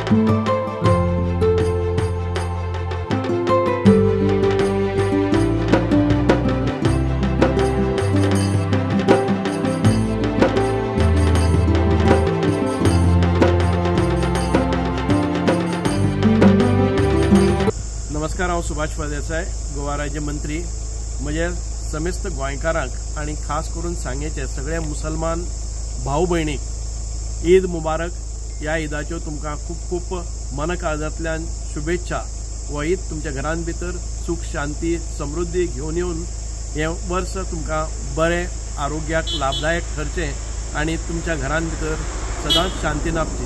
नमस्कार, हांव सुभाष फळदेसाय, गोवा राज्य मंत्री। म्हजे समेस्त गोंयकारांक आनी खास करून सांगेचे सगळे मुसलमान भाव भयणीक ईद मुबारक। ह्या ईदाच्यो तुमकां खूब खूब मनकाळजांतल्यान शुभेच्छा। हो ईद तुमच्या घरान भितर सुख, शांती, समृद्धी घेवन येवन हें वर्स तुमकां बरें, आरोग्याक लाभदायक ठरचें आनी तुमच्या घरान भितर सदांच शांती नापची।